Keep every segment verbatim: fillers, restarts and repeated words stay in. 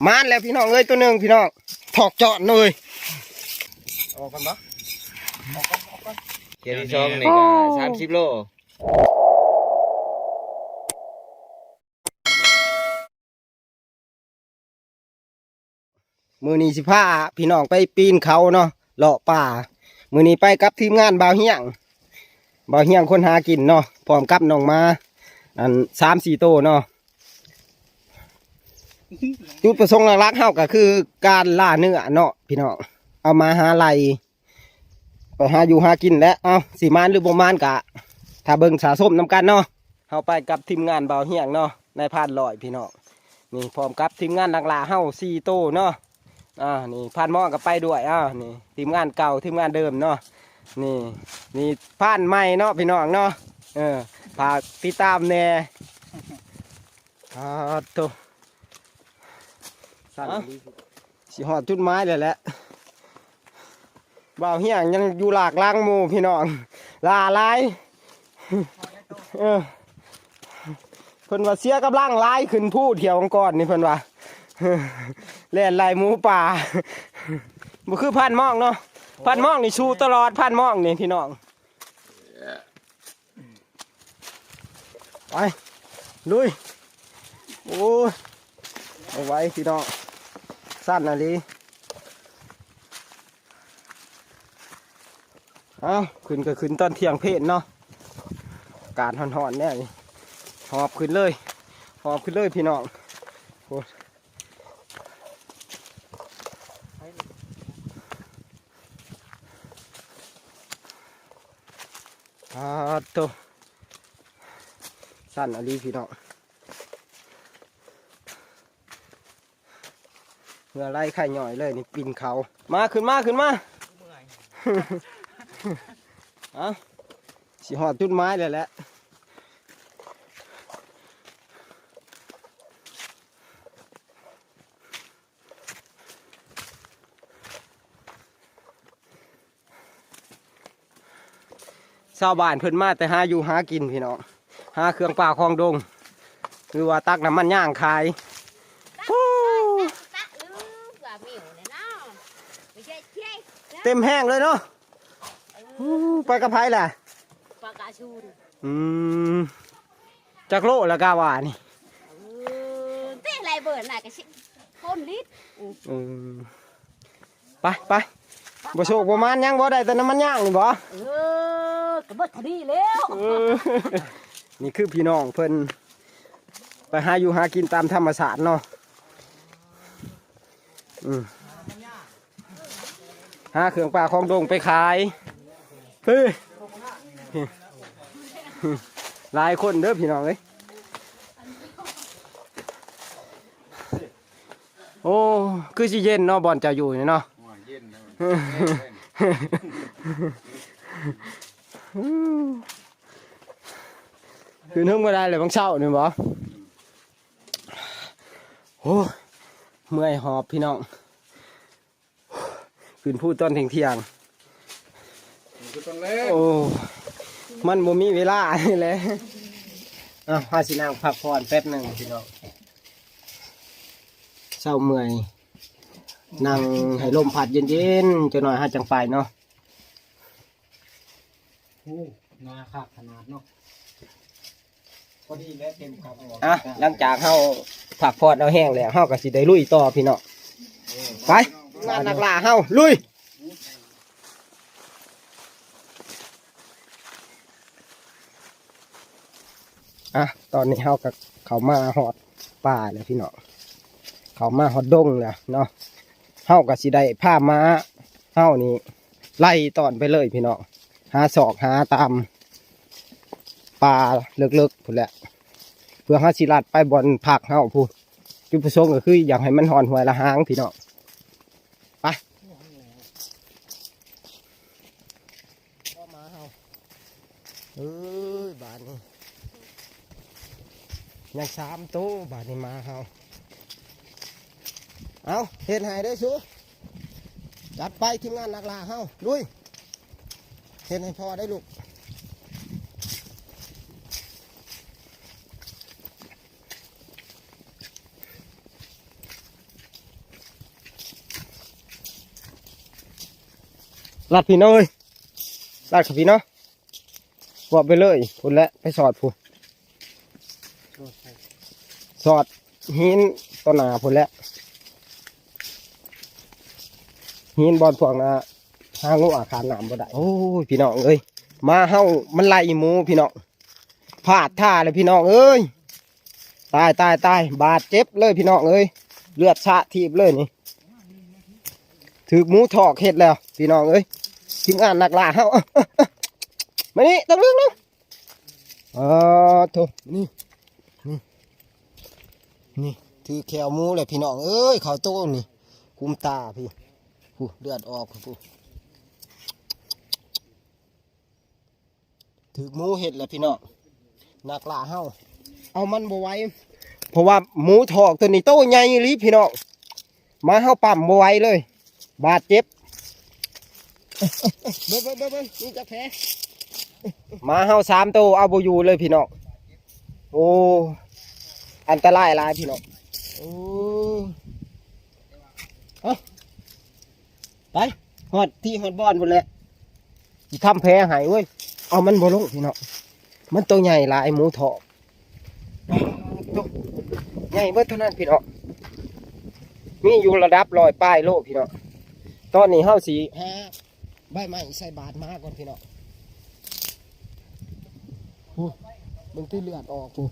มานแล้วพี่น้องเอ้ย ตัวหนึ่งพี่น้อง ถอกจอดเลย ออกกันปะ เขียดที่สองนี่ก็สามสิบโล มื้อนี้สิพาพี่น้องไปปีนเขาเนาะ เลาะป่า มื้อนี้ไปกับทีมงานบ่าวเฮียง บ่าวเฮียงคนหากินเนาะ พร้อมกับน้องหมา อัน สามสี่โตเนาะ จุดประสงค์หลักๆเฮาก็คือการล่าเนื้อเนาะพี่น้อง เอามาหาไล่ ไปหาอยู่หากินแหละ เอ้า สิมานหรือบ่มานกะ ถ้าเบิ่งสะสมนำกันเนาะ เฮาไปกับทีมงานบ่าวเฮียงเนาะ นายพรานลอยพี่น้อง นี่พร้อมกับทีมงานนักล่าเฮาสี่โตเนาะ อ่า นี่พรานหมอก็ไปด้วย อ่า นี่ทีมงานเก่า ทีมงานเดิมเนาะ นี่ นี่พรานใหม่เนาะพี่น้องเนาะ เออ ฝากติดตามแหน่ อ่า โต สั่น เอ้า ดี สิฮอดจุดหมายแล้วแหละ บ่าวเฮียงยังอยู่หลากหลังหมู่พี่น้อง ล่าหลาย เออ เพิ่นว่าเสียกำลังหลายขึ้นภูเที่ยวก่อนนี่เพิ่นว่า แล่นไล่หมูป่า บ่คือพรานหมองเนาะ พรานหมองนี่สู้ตลอด พรานหมองนี่พี่น้อง ไป ลุย โอ้ย เอาไว้พี่น้อง สั้นอะลี เอ้า ขึ้นก็ขึ้นตอนเที่ยงเพลเนาะ อากาศฮ้อนๆแน่นี่ หอบขึ้นเลย หอบขึ้นเลยพี่น้อง โอ้ย อ่า โต สั้นอะลีพี่น้อง เหงื่อไหลไข้ย่อยเลยนี่ ปีนเขา มา ขึ้นมา ขึ้นมา เอ้า สิฮอดจุดหมายแล้วแหละ ชาวบ้านเพิ่นมาแต่หาอยู่หากินพี่น้อง หาเครื่องป่าของดง หรือว่าตักน้ำมันยางขาย ฮู้ เต็มแฮงเลยเนาะ ฮู้ ไปกับไผล่ะ ปากกาชูน อืม จักโลละกาว่านี่ เออ เต้ไรเบิดน่ะก็สิ คนลิตร อืม เออ ไป ไป บ่โชคบ่หมานหยังบ่ ได้แต่น้ำมันยางนี่บ่ เออ ก็เบิดเท่านี้แล้ว เออ นี่คือพี่น้องเพิ่น ไปหาอยู่หากินตามธรรมชาติเนาะ อืม หาเครื่องป่าของดงไปขาย เฮ้ย หลายคนเด้อพี่น้องเอ้ย โอ้ คือสิเย็นเนาะ บ่อนเจ้าอยู่นี่เนาะ โอ้ย เย็นนะ คืนเฮิงบ่ได้เลย บางเช้านี่บ่ โอ้ เมื่อยหอบพี่น้อง ขึ้นภูตอนเที่ยงๆ มันคือตอนแรก โอ้ มันบ่มีเวลานี่แหละ อ่ะ พาสินั่งพักผ่อนแป๊บหนึ่งพี่น้อง เซาเมื่อย นั่งให้ลมพัดเย็นๆ จักหน่อยเฮาจั่งไปเนาะ โอ้ นาคักขนาดเนาะ พอดีแล้วเต็มครับ อ่ะ หลังจากเฮาพักผ่อนเอาแฮงแล้ว เฮาก็สิได้ลุยต่อพี่น้อง เออ ไป งานนักล่าเฮา ลุย อ่ะ ตอนนี้เฮาก็เข้ามาฮอดป่าแล้วพี่น้อง เข้ามาฮอดดงแล้วเนาะ เฮาก็สิได้พาม้าเฮานี่ ไล่ต้อนไปเลยพี่น้อง หาซอกหาตามป่าเลิกๆพู้นแหละ เพื่อเฮาสิลัดไปบ่อนพักเฮาพู้น จุดประสงค์ก็คืออยากให้มันฮอดห้วยละหางพี่น้อง ไป ก็มาเฮา เอ้ย บาดนี้ ยังสามโต บาดนี้มาเฮา เอา เฮ็ดให้ได้สู จัดไปทีมงานนักล่าเฮา ลุย เฮ็ดให้พอได้ลูก ลัดพี่น้องเอ้ย ลัดครับพี่เนาะ พวกไปเลย พุ้นแหละ ไปสอดพุ้น สอดหินต่อหน้าพุ้นแหละ หินบอลพวกน่ะ หางูอาคารน้ำบ่ได้ โอ้ย พี่น้องเอ้ย มาเฮามันไล่หมูพี่น้อง พลาดท่าเลยพี่น้องเอ้ย ตาย ตาย ตาย บาดเจ็บเลยพี่น้องเอ้ย เลือดสาดทีบเลยนี่ ถืกหมูถอกเฮ็ดแล้ว พี่น้องเอ้ย ทีมงานนักล่าเฮา มานี่ ต้องเรื่องนะ อ๋อ โถ นี่ นี่ นี่ ถืกแข้วหมูเลยพี่น้องเอ้ย เขาโตนี่ กุมตาพี่ ผู้ เลือดออกผู้ ถืกหมูเฮ็ดแหละพี่น้อง นักล่าเฮา เอามันบ่ไหว เพราะว่าหมูถอกตัวนี้โตใหญ่อีหลีพี่น้อง มาเฮาปั๊มบ่ไหวเลย บาดเจ็บ เบิ่ง เบิ่ง เบิ่ง เบิ่ง นี่จักแผล หมาเฮาสามโตเอาบ่อยู่เลยพี่น้อง โอ้ อันตรายหลายพี่น้อง โอ้ เอา ไป ฮอดที่ฮอดบ่อนพุ้นแหละ สิทำแผลให้เว้ย เอามันบ่ลงพี่น้อง มันโตใหญ่หลายหมูถอก โตใหญ่เบิดเท่านั้นพี่น้อง มีอยู่ระดับร้อยปลายโลพี่น้อง ตอนนี้เฮาสิหาใบไม้ใส่บาตรหมาก่อนพี่น้อง โอ้ เบิ่งตี้เลือดออกพุ้น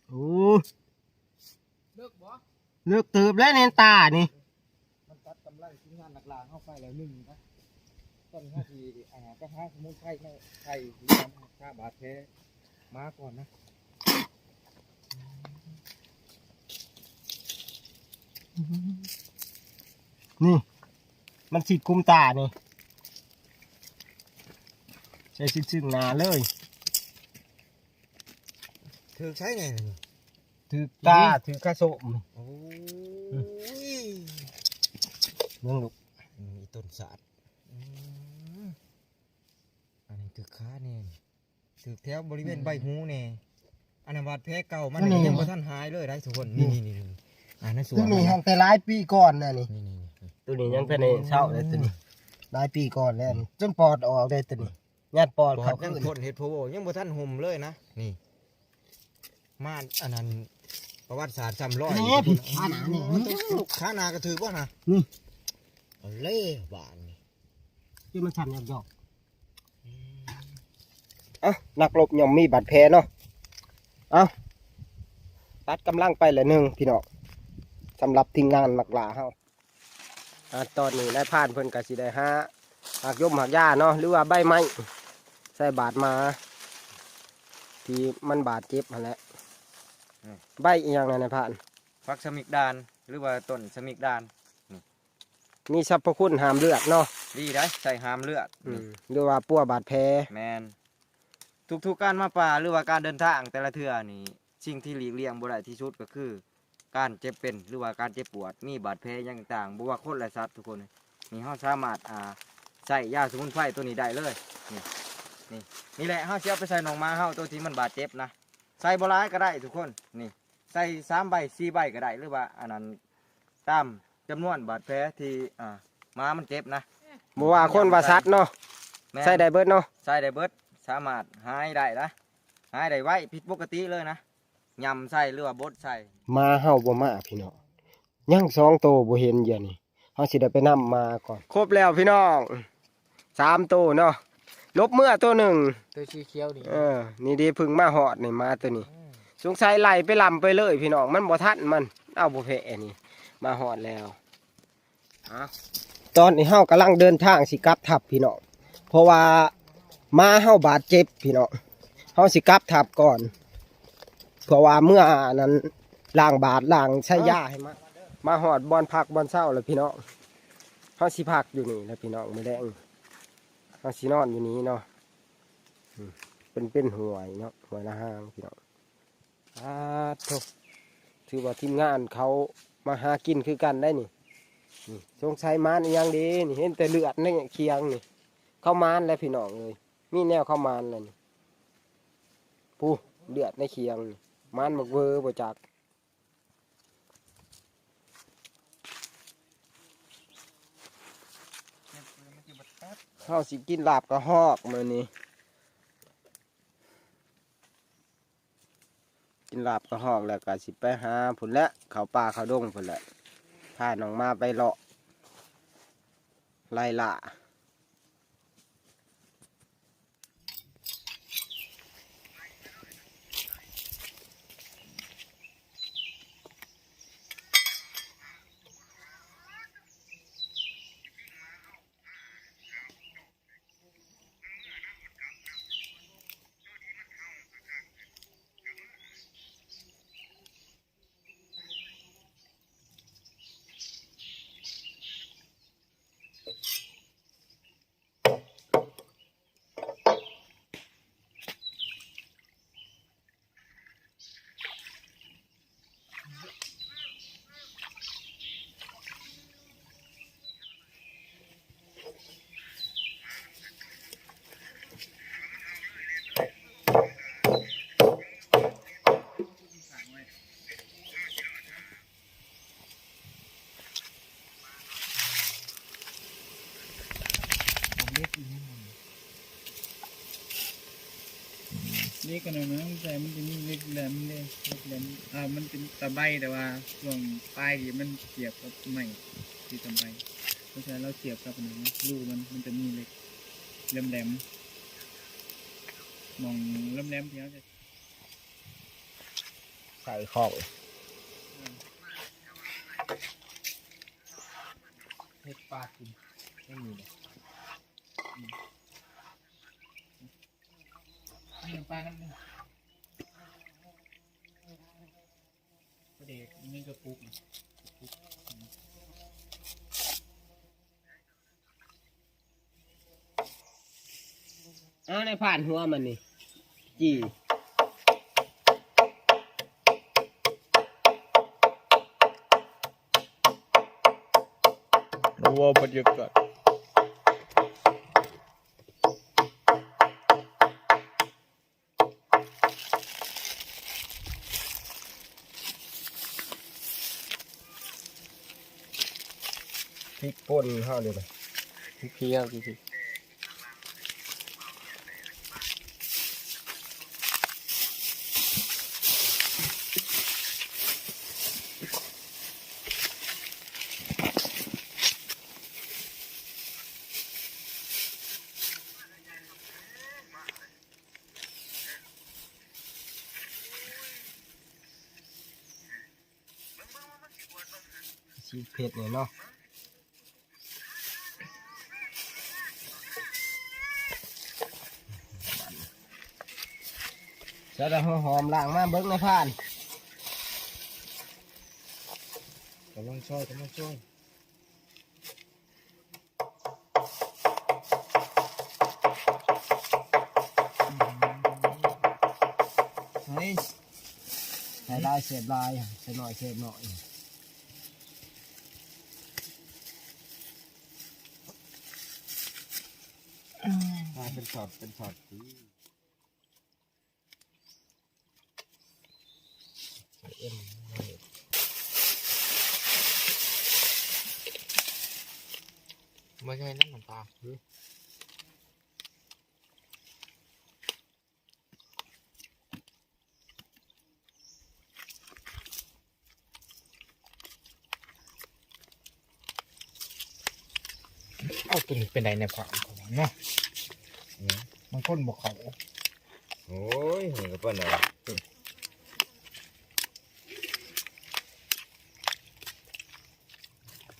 โอ้ เลิกบ่ เลิกเติบแล้วในตานี่ มันตัดกำลังทีมงานนักล่าเฮาไปแล้วหนึ่งนะ ตอนนี้เฮาสิ อ่า ไปหาสมุนไพรมาใส่ที่ทาบาดแผลหมาก่อนนะ นี่ มันสิกุมตานี่ ใส่ซึ่งๆหน้าเลย ถืกใช้ไงนี่ ถืกตา ถืกขาโสม โอ้ย เบิ่งลูก อืม อีต้นสาด อืม อันนี้ถืกขาแน่นี่ ถืกแถวบริเวณใบหูแน่ อันนั้นบาดแผลเก่ามัน นี่ ยังบ่ทันหายเลยได้ทุกคน นี่ นี่ นี่ นี่ อ่า ในสวน ตัวนี้ นะ ตั้งแต่หลายปีก่อนนะนี่ นี่ นี่ นี่ ตัวนี้ยังทันได้เช้าเลยตัวนี้ หลายปีก่อนแล้วนี่ จนปอดออกเลยตัวนี้ ญาติปอด ปอด เขา ยัง ขึ้น ทนเฮ็ดโพโวยังบ่ทันห่มเลยนะ นี่ มาอันนั้น ประวัติศาสตร์ซ้ำรอย นี่ นี่ พี่ ขาหนานี่ ขาหนากระถือบ่นะ นี่ เอาเลยบาดนี่ ที่มันสั่นหยอกๆ เอ้า นักรบย่อมมีบาดแผลเนาะ เอ้า ตัดกำลังไปละหนึ่งพี่น้อง สำหรับทีมงานนักล่าเฮา อ่า ตอนนี้นายพรานเพิ่นก็สิได้หาหมากยมหมากหญ้าเนาะ หรือว่าใบไม้ ใส่บาตรหมา ที่มันบาดเจ็บหั่นแหละ อืม ใบอีหยังนะนายพราน ผักสมิกดาน หรือว่าต้นสมิกดาน นี่ มีสรรพคุณห้ามเลือดเนาะ ดีได้ ใส่ห้ามเลือด อืม หรือว่าปัวบาดแผล แม่น ทุกๆการมาป่าหรือว่าการเดินทางแต่ละเทื่อนี่ สิ่งที่หลีกเลี่ยงบ่ได้ที่สุดก็คือ การเจ็บเป็นหรือว่าการเจ็บปวด มีบาดแผลหยังต่างๆ บ่ว่าคนและสัตว์ทุกคน นี่เฮาสามารถ อ่า ใส่ยาสมุนไพรตัวนี้ได้เลย นี่ นี่ นี่แหละ เฮาสิเอาไปใส่น้องหมาเฮาตัวที่มันบาดเจ็บนะ ใส่บ่หลายก็ได้ทุกคน นี่ ใส่สามใบ สี่ใบก็ได้ หรือว่าอันนั้น ตามจำนวนบาดแผลที่ อ่า หมามันเจ็บนะ บ่ว่าคนว่าสัตว์เนาะ แม่น ใส่ได้เบิดเนาะ ใส่ได้เบิด สามารถหายได้นะ หายได้ไวผิดปกติเลยนะ ยำใส่หรือว่าบดใส่ หมาเฮาบ่มาพี่น้อง ยังสองโตบ่เห็นเดี๋ยวนี้ เฮาสิได้ไปนำหมาก่อน ครบแล้วพี่น้อง สามโตเนาะ หลบเมือโตหนึ่ง ตัวสีเขียวนี่ เออ นี่เด้เพิ่งมาฮอดนี่หมาตัวนี้ อืม สงสัยไล่ไปลำไปเลยพี่น้อง มันบ่ทันมัน เอาบ่แพ้นี่ มาฮอดแล้ว อ่ะ ตอนนี้เฮากำลังเดินทางสิกลับทัพพี่น้อง เพราะว่าหมาเฮาบาดเจ็บพี่น้อง เฮาสิกลับทัพก่อน เพราะว่าเมื่อนั้นล้างบาตรล้างใช้ยาให้มา มาฮอดบ่อนพักบ่อนเซาแล้วพี่น้อง เฮาสิพักอยู่นี่แหละพี่น้อง มื้อแลงเฮาสินอนอยู่นี่เนาะ อืม เป็น เป็นห้วยเนาะ ห้วยละหางพี่น้อง อ่า โถ ถือว่าทีมงานเขามาหากินคือกันได้นี่ นี่ สงสัยหมานอีหยังเด้นี่ เห็นแต่เลือดในเคียงนี่ เขาหมานแล้วพี่น้องเอ้ย มีแนวเขาหมานแล้วนี่ ผู้เลือดในเคียง มันบักเวอร์บ่จัก เฮาสิกินลาบกระฮอกมื้อนี้ กินลาบกระฮอกแล้วก็สิไปหาพุ้นแหละ เข้าป่าเข้าดงพุ้นแหละ พาน้องหมาไปเลาะไล่ล่า เล็กอีกนิดหนึ่ง เล็กขนาดนั้น แต่มันจะมีเล็กแหลมเลย เล็กแหลม อ่า มันเป็นตะไบ แต่ว่าช่วงปลายที่มันเสียบกับไม้ที่ตะไบ เพราะฉะนั้นเราเสียบกับอันนั้น รูมัน มันจะมีเล็กแหลมๆ หม่องแหลมๆ ที่เราจะ ใส่ของ เฮ็ดปลากิน ไม่มีเลย อืม นี่น้ำปลาน้ำหนึ่ง ปลาแดก นี่กระปุก กระปุก อืม เอาในผ่านหัวมันนี่ จี่ ว้าว บรรยากาศ พริกป่นเฮาเด้อ พริกเพียว พริกเพียว สีเผ็ดเลยเนาะ ใส่แต่หัวหอมล้างมาเบิ่งในพาน กำลังซอย กำลังซอย เฮ้ย ใส่หลายแซ่บหลาย ใส่น้อยแซ่บน้อย มาเป็นช็อต เป็นช็อต เอ็ม บ่ใช่น้ำน้ำปลา เอาตัวนี้เป็นไดเนี่ยพ่อเนาะ อืม บางคนบอกเขา โอ้ย นี่ก็ปานใด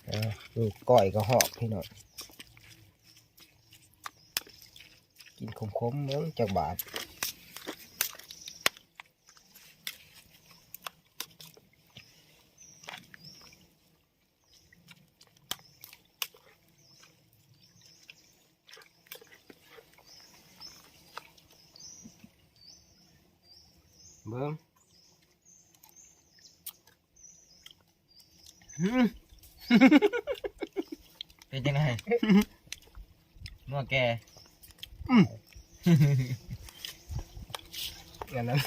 เออ นี่ก้อยกระฮอกพี่น้อง กินขมๆ เบิ่งจักบาท เบิ่ง หืม เป็นจั่งใด นัวแก่ อืม อืม อันนั้น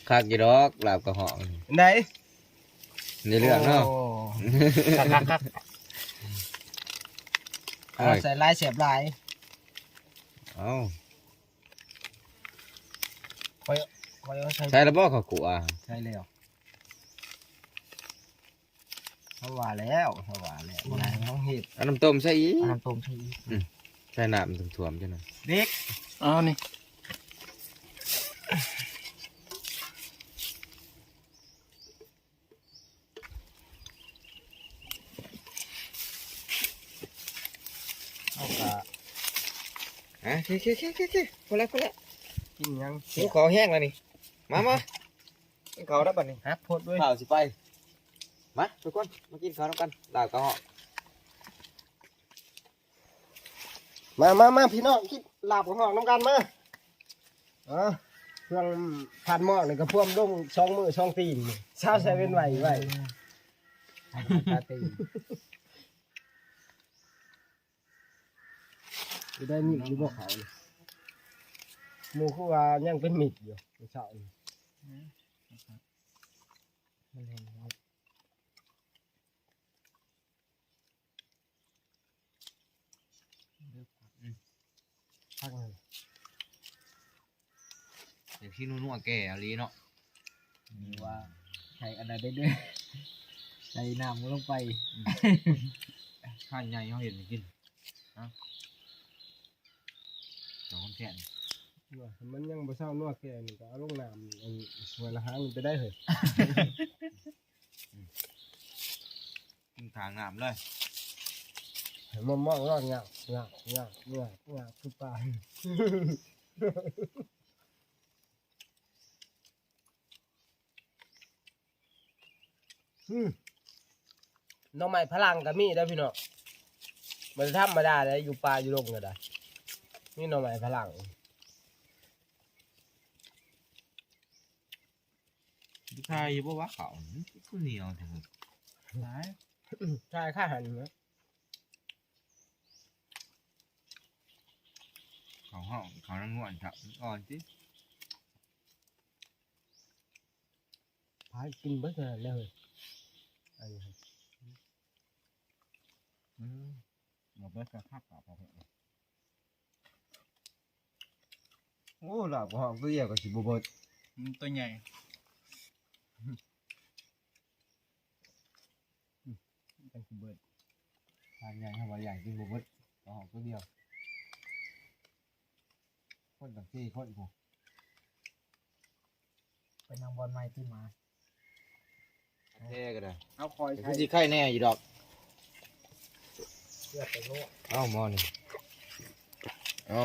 คักอยู่ดอก ลาบกระเหาะ ไหน ในเรื่องเนาะ โอ้ คักคักคัก โอ้ย ใส่หลายแซ่บหลาย เอ้า ค่อย ค่อยเอาใส่ ใส่แล้วบ่ข้าวคั่ว ใส่แล้ว เขาว่าแล้ว เขาว่าแล้ว อืม ว่าให้เขาเฮ็ด เอาน้ำต้มใส่อีก เอาน้ำต้มใส่อีก อืม ใส่น้ำมันท่วมๆ จังหน่อย เด็ก เอานี่ เอากะ อ่ะ เค เค เค เค เค พอแล้ว พอแล้ว กินยัง หิวข้าวแห้งแล้วนี่ มา มา กินข้าวแล้วบัดนี้ ฮักโพดด้วย ข้าวสิไป มา ทุกคน มากินข้าวนำกัน ลาบกระเหาะ มา มา มา พี่น้อง กินลาบกระเหาะนำกัน มา อ่ะ เครื่องผัดหม้อนี่ก็พวมลงสองมือสองตีน เช้าใส่เป็นไหวไหว ปาร์ตี้ สิได้มีดอยู่บ่เขานี่ หมู่คือว่ายังเป็นมีดอยู่มื้อเช้านี่ มันแห้งแล้ว อืม พักหนึ่ง เดี๋ยวพี่นุ่นว่าแก่อะไรเนาะ นี่ว่าใส่อันนั้นได้ด้วย ใส่น้ำลงไป อืม ข้างในเขาเห็นกิน ฮะ สองคนแค่นี้ ว่ามันยังบ่เซานัวแก่นี่ก็เอาลงน้ำอันห้วยละหางนี่ไปได้เหรอ กินทางน้ำเลย ให้มองๆ รอดเงาะ เงาะ เงาะ เงาะ เงาะ คือปลา อืม หน่อไม้ฝรั่งก็มีเด้อพี่น้อง บ่ธรรมดาเด้อ อยู่ป่าอยู่ดงก็ได้ มีหน่อไม้ฝรั่ง ถ่ายอยู่บ่วะ เขาคือเหนียวแท้ หลาย ถ่ายข้าหันนะ เขาห้อง เขานั่งง่วนครับ อ่อนสิ พายกินเบิดขนาดเลย อันนี้ครับ อืม หมดเบิดก็คักปากพอเถอะ โอ้ ลาบกระเหาะตัวเดียวก็สิบ่เบิด มันตัวใหญ่ อืม จังสิเบิด ทานใหญ่เท่าว่าใหญ่กินบ่เบิด กระเหาะตัวเดียว คนตั้งสี่คนพุ้น ไปนั่งบอลไม้ที่หมา แท้ก็ได้ เอาคอย แต่ ใส่ คือสิไข่แน่อยู่ดอก เลือดไปโลด เอ้า หม้อนี่ เอ้า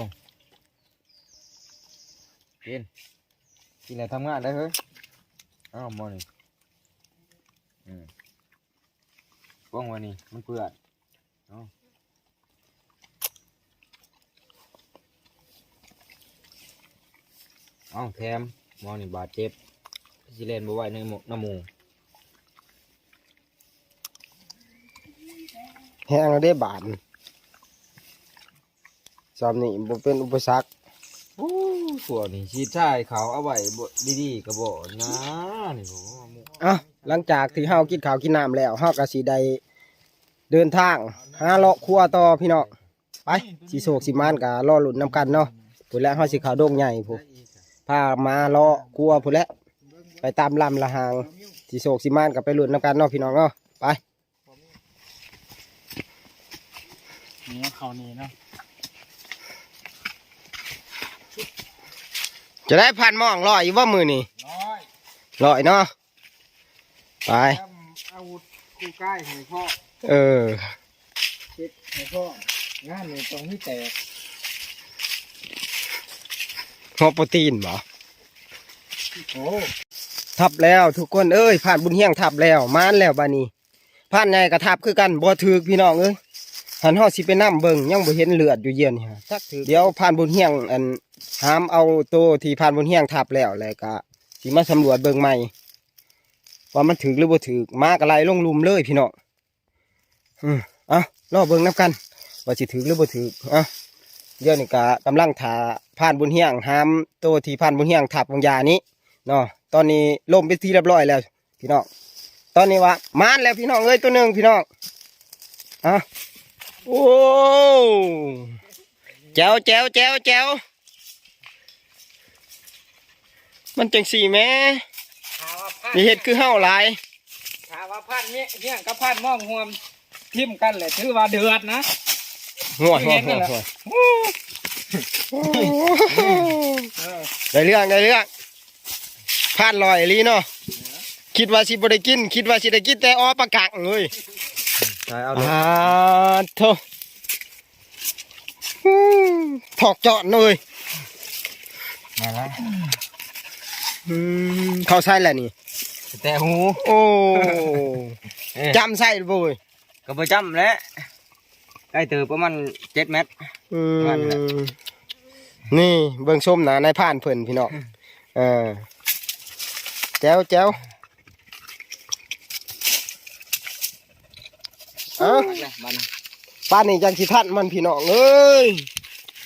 กิน กินแล้วทำงานได้เฮ้ย เอ้า หม้อนี่ อืม กล้องไว้นี่ มันเปื้อน เอ้า เอ้า แถม หม้อนี่บาดเจ็บ สิแล่นบ่ไหวในหมู่ นำหมู่ แฮงแล้วเด้บาด ซ้ำนี่บ่เป็นอุปสรรค โอ้ พวกนี้สิถ่ายเขาเอาไว้บ่ ดีๆ ก็บ่นะ นี่ผมว่าหมู่ อ่ะ หลังจากที่เฮากินข้าวกินน้ำแล้ว เฮาก็สิได้เดินทางหาเลาะครัวต่อพี่น้อง ไป สิโชคสิหมานก็รอลุ้นนำกันเนาะ พู้นแหละ เฮาสิเข้าดงใหญ่พู้น พามาเลาะครัวพู้นแหละ ไปตามลำละหาง สิโชคสิหมานก็ไปลุ้นนำกันเนาะพี่น้องเนาะ ไป นี่เขานี่เนาะ จะได้พันหม่องลอยอยู่บ่มื้อนี้ ลอย ลอยเนาะ ไป ทำอาวุธคู่กายให้พ่อ เออ เฮ็ดให้พ่อ งานนี่ต้องมีแตก หัวโปรตีนบ่ โอ้ ทับแล้วทุกคนเอ้ย พรานบุญเฮียงทับแล้ว หมานแล้วบาดนี้ พรานใหญ่ก็ทับคือกัน บ่ถืกพี่น้องเอ้ย หันเฮาสิไปนำเบิ่ง ยังบ่เห็นเลือดอยู่เยือนนี่ฮะ จักถืก เดี๋ยวพรานบุญเฮียง อัน หามเอาโตที่พรานบุญเฮียงทับแล้ว แล้วก็สิมาสำรวจเบิ่งใหม่ ว่ามันถืกหรือบ่ถืก หมาก็ไล่ลงลุ่มเลยพี่น้อง อืม เอา รอเบิ่งนำกัน ว่าสิถืกหรือบ่ถืก เอา เดี๋ยวนี้ก็กำลังถ่าพรานบุญเฮียงหามโตที่พรานบุญเฮียงทับวางยานี้เนาะ ตอนนี้ล้มเป็นที่เรียบร้อยแล้วพี่น้อง ตอนนี้ว่ามานแล้วพี่น้องเอ้ย ตัวหนึ่งพี่น้อง อ่ะ โอ้ แจ๋วแจ๋วแจ๋วแจ๋ว มันจังสี่แหม ถามว่าพัน อย่าเฮ็ดคือเฮาหลาย ถามว่าพันเนี่ยเฮียงกับพันมองห่วมทิ่มกันแหละ ถือว่าเดือดนะ ห่วยห่วยห่วยห่วย โอ้ เออ ได้เรื่องได้เรื่อง พลาดลอยอีหลีเนาะ คิดว่าสิบ่ได้กิน คิดว่าสิได้กินแต่ออปลากังเว้ย ใช่เอาเลย อ่า โธ่ อืม ถอกจอดเลย มาแล้ว อืม เข้าใส่แล้วนี่ แต่หู โอ้ เอ้ย จำใส่บ่เว้ย ก็บ่จำแหละ ใกล้เติบประมาณเจ็ดเมตร อืม ประมาณนั้นแหละ นี่เบิ่งส้มหนานายพรานเพิ่นพี่น้อง เออ แจ๋วแจ๋ว เอ้า มาเลย ปานนี้จังสิทันมันพี่น้องเอ้ย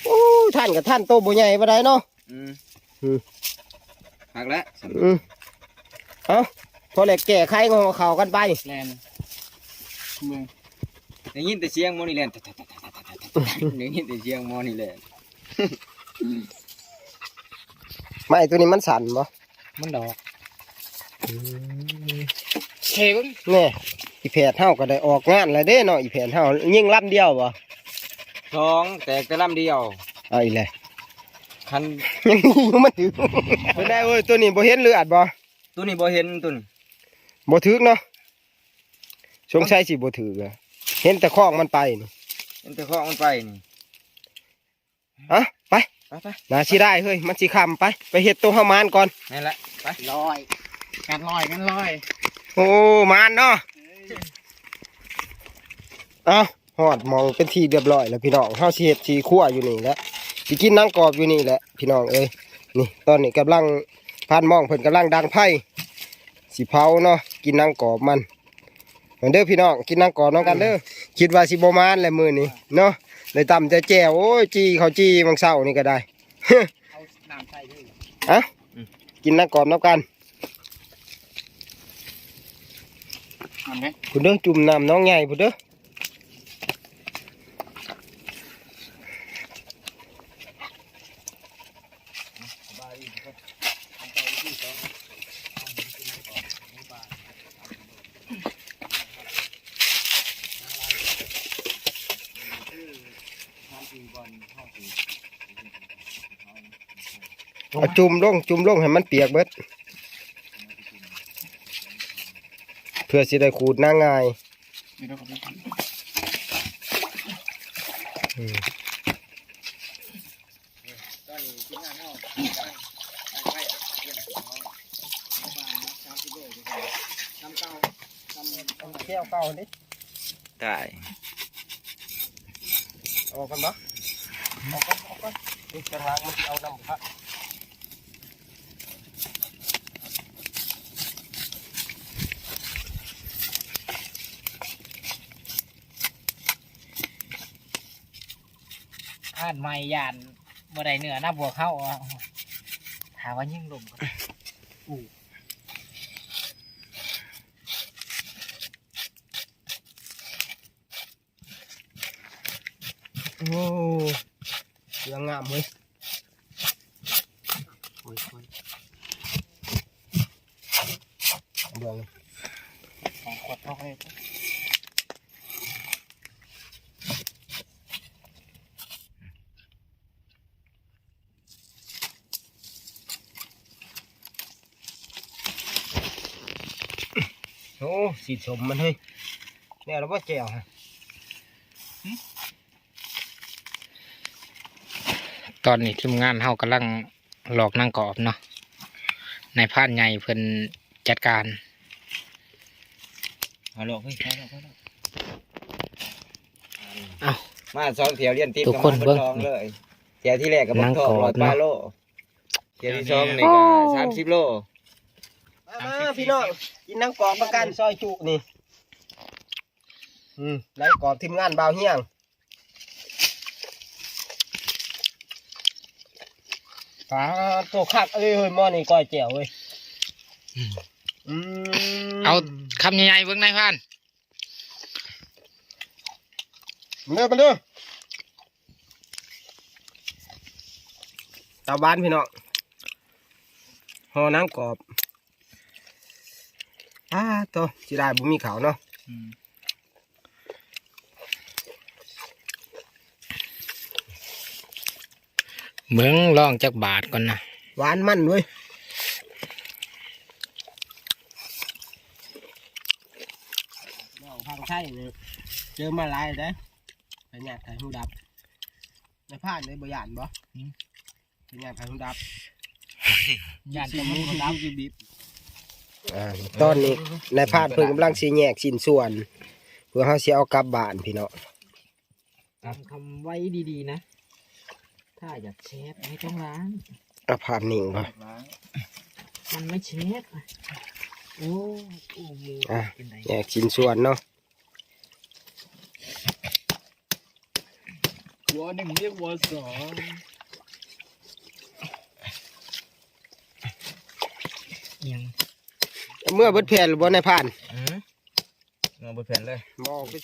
โอ้ย ทันก็ทันโตบ่ใหญ่ปานใดเนาะ อืม อืม หักแล้ว อืม เอ้า พอแล้วแก้ไขของเขากันไป แล่น เบิ่ง ได้ยินแต่เสียงหมอนี่แล่น ได้ยินแต่เสียงหมอนี่แล่น ไม้ตัวนี้มันสั่นบ่ มันดอก อืม เฮ้ย เบิ่ง แน่ อีแผดเฮาก็ได้ออกงานแล้วเด้เนาะ อีแผดเฮา ยิงลำเดียวบ่ สอง แตกแต่ลำเดียว เอาอีกแล้ว คัน ยังอยู่มันถือ บ่ได้เว้ย ตัวนี้บ่เห็นเลือดบ่ ตัวนี้บ่เห็น ตัวนี้ บ่ถืกเนาะ สงสัยสิบ่ถืกอะ เห็นแต่คอกมันไปนี่ เห็นแต่คอกมันไปนี่ เอ้า ไป ไป ไป น่าสิได้เฮ้ย มันสิค่ำ ไป ไปเฮ็ดโตเฮามานก่อน นั่นแหละ ไป ลอย กันลอย กันลอย โอ้ มานเนาะ เอ้า ฮอดหม่องเป็นที่เรียบร้อยแล้วพี่น้อง เฮาสิเฮ็ดสิครัวอยู่นี่แหละ สิกินหนังกรอบอยู่นี่แหละพี่น้องเอ้ย นี่ ตอนนี้กำลัง พรานมองเพิ่นกำลังดังไฟ สิเผาเนาะ กินหนังกรอบมัน มาเด้อพี่น้อง กินหนังกรอบนำกันเด้อ คิดว่าสิบ่มานแหละมื้อนี้เนาะ ได้ตำแต่แจ่ว โอ้ย จี่ข้าวจี่มื้อเช้านี่ก็ได้ เอาน้ำใส่ด้วย เอ้า อืม กินหนังกรอบนำกัน เอาไหม พุ้นเด้อ จุ่มน้ำหนองใหญ่พุ้นเด้อ เอาจุ่มลง จุ่มลงให้มันเปียกเบิด เพื่อสิได้ขูดหนังง่าย อืม แก้วเก่านี่ ได้ ออกกันบ่ ออกกัน ออกกัน นี่กระถางมันสิเอาน้ำพระ อ่านไม่ยานบ่ได้เนื้อนะพวกเขาอ่ะ ถามว่ายิ่งลมก็อู้ โอ้ เรื่องงามเว้ย โอ้ย โอ้ย เบิ่ง สองขวดเท่าไหร่ โอ้ สีสมมันเฮ้ย เนี่ยเราบ่แจ่วฮะ ตอนนี้ทีมงานเฮากำลังหลอกนางกอบเนาะ นายพรานใหญ่เพิ่นจัดการ เอาหลอกเฮ้ย เอาหลอก เอาหลอก เอ้า มาสองเที่ยวเรียนติด ทุกคน กับมาเบิด เบิ่ง ทองเลย เที่ยวที่แรกก็เบิดทอง นางกอบ ร้อยปลาย เนาะ โล เที่ยวที่สองนี่ก็ โอ้ สามสิบโล มา มาพี่น้อง กินหนังกรอบประกันซอยจุนี่ อืม หนังกรอบทีมงานบ่าวเฮียง เ ปลาตัวคักเอ้ยเฮ้ยหม้อนี่ก้อยแจ่วเว้ย อืม เอาคำใหญ่ๆเบิ่งนายพราน มาเด้อมาเด้อ ตาหวานพี่น้อง ห่อหนังกรอบ อ้าโต สิได้บ่มีข้าวเนาะ อืม เบิ่งลองจักบาทก่อนนะ หวานมันเว้ย น้องพังไทยนี่ เจอมาหลายเด้ ไปญาติไทยหูดับ นายพรานเลยบ่ย่านบ่ อืม ไปญาติไทยหูดับ ย่านแต่มันบ่ดับ อ่า ตอนนี้นายพรานเพิ่นกำลังสิแยกชิ้นส่วน เพื่อเฮาสิเอากลับบ้านพี่น้อง จำคำไว้ดีๆนะ ถ้าอยากแชทไม่ต้องล้าง เอาภาพนิ่งบ่ มันไม่แชท โอ้ โอ้โห อ่ะ เป็นไง แยกชิ้นส่วนเนาะ หัวหนึ่งเรียกหัวสอง ยัง เมื่อเบิดแผ่นหรือบ่นายพราน อืม เอาเบิดแผ่นเลย บ่ไป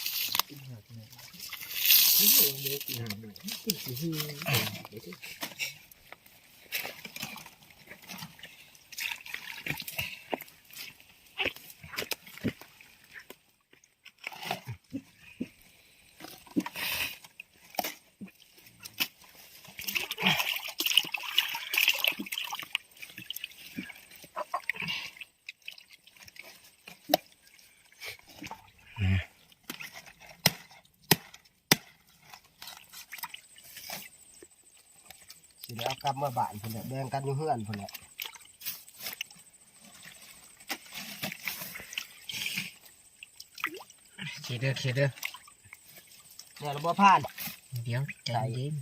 สิได้เอากลับเมือบ้านพุ้นแหละ แบ่งกันอยู่เฮือนพุ้นแหละ เคเด้อ เคเด้อ เนี่ยเราบ่ผ่าน เดี๋ยวใจเย็น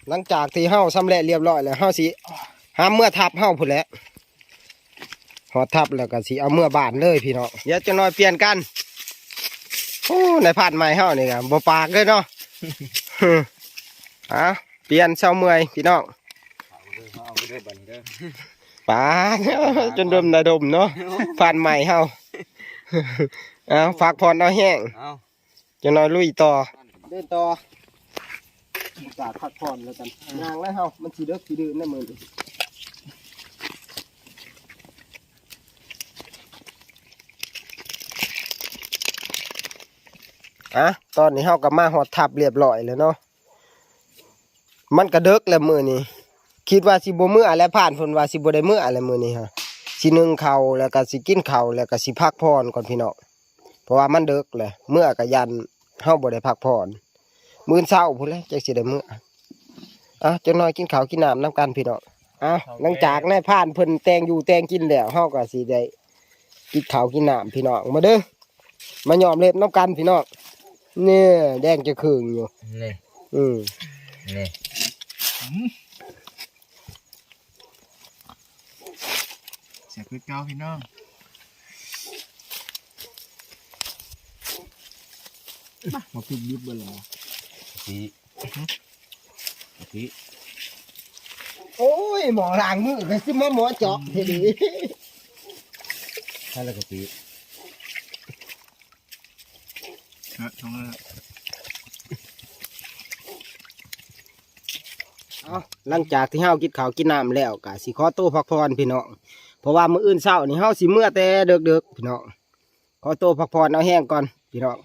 หลังจากที่เฮาสำเร็จเรียบร้อยแล้ว เฮาสิหามเมือทับเฮาพุ้นแหละ ฮอดทับแล้วก็สิเอาเมือบ้านเลยพี่น้อง เดี๋ยวจักหน่อยเปลี่ยนกัน โอ้ นายพรานใหม่เฮานี่ก็บ่ปากเลยเนาะ อ่ะ เปลี่ยนเซาเมื่อยพี่น้อง เอาไปเด้อ เอาไปเด้อบัดนี้เด้อ ปาก จนดมนาดมเนาะ พรานใหม่เฮา เอา พักผ่อนเอาแฮง เอา จักหน่อยลุยต่อ เดินต่อ อากาศพักผ่อนแล้วกัน ย่างแล้วเฮา มันสิเดิกสิดื่นนะมื้อนี้ อ่ะ ตอนนี้เฮาก็มาฮอดทับเรียบร้อยแล้วเนาะ มันก็เดิกแล้วมื้อนี้ คิดว่าสิบ่เมือแล้ว พรานเพิ่นว่าสิบ่ได้เมือแล้วมื้อนี้ฮะ สินึ่งข้าวแล้วก็สิกินข้าวแล้วก็สิพักผ่อนก่อนพี่น้อง เพราะว่ามันเดิกแล้ว เมือก็ย่านเฮาบ่ได้พักผ่อน มื้อเช้าพุ้นแหละจักสิได้เมือ อ่ะ จักหน่อยกินข้าวกินน้ำนำกันพี่น้อง อ่ะ หลังจากนายพรานเพิ่นแต่งอยู่แต่งกินแล้ว เฮาก็สิได้กินข้าวกินน้ำพี่น้อง มาเด้อ มาย้อมเล็บนำกันพี่น้อง เนี่ย แดงจะเคืองอยู่ นี่ อืม นี่ แซ่บคือเก่าพี่น้อง มา มาพริกดิบเบิ่งเหรอ กะทิ กะทิ โอ้ย หมอล้างมือก็สิมาหมอเจาะเท่านี้ ใช่แล้วกะทิ เออ ตรงนั้นแหละ เอา หลังจากที่เฮากินข้าวกินน้ำแล้วก็สิขอตัวพักผ่อนพี่น้อง เพราะว่ามื้ออื่นเช้านี่เฮาสิเมือแต่เดิกๆพี่น้อง ขอตัวพักผ่อนเอาแฮงก่อนพี่น้อง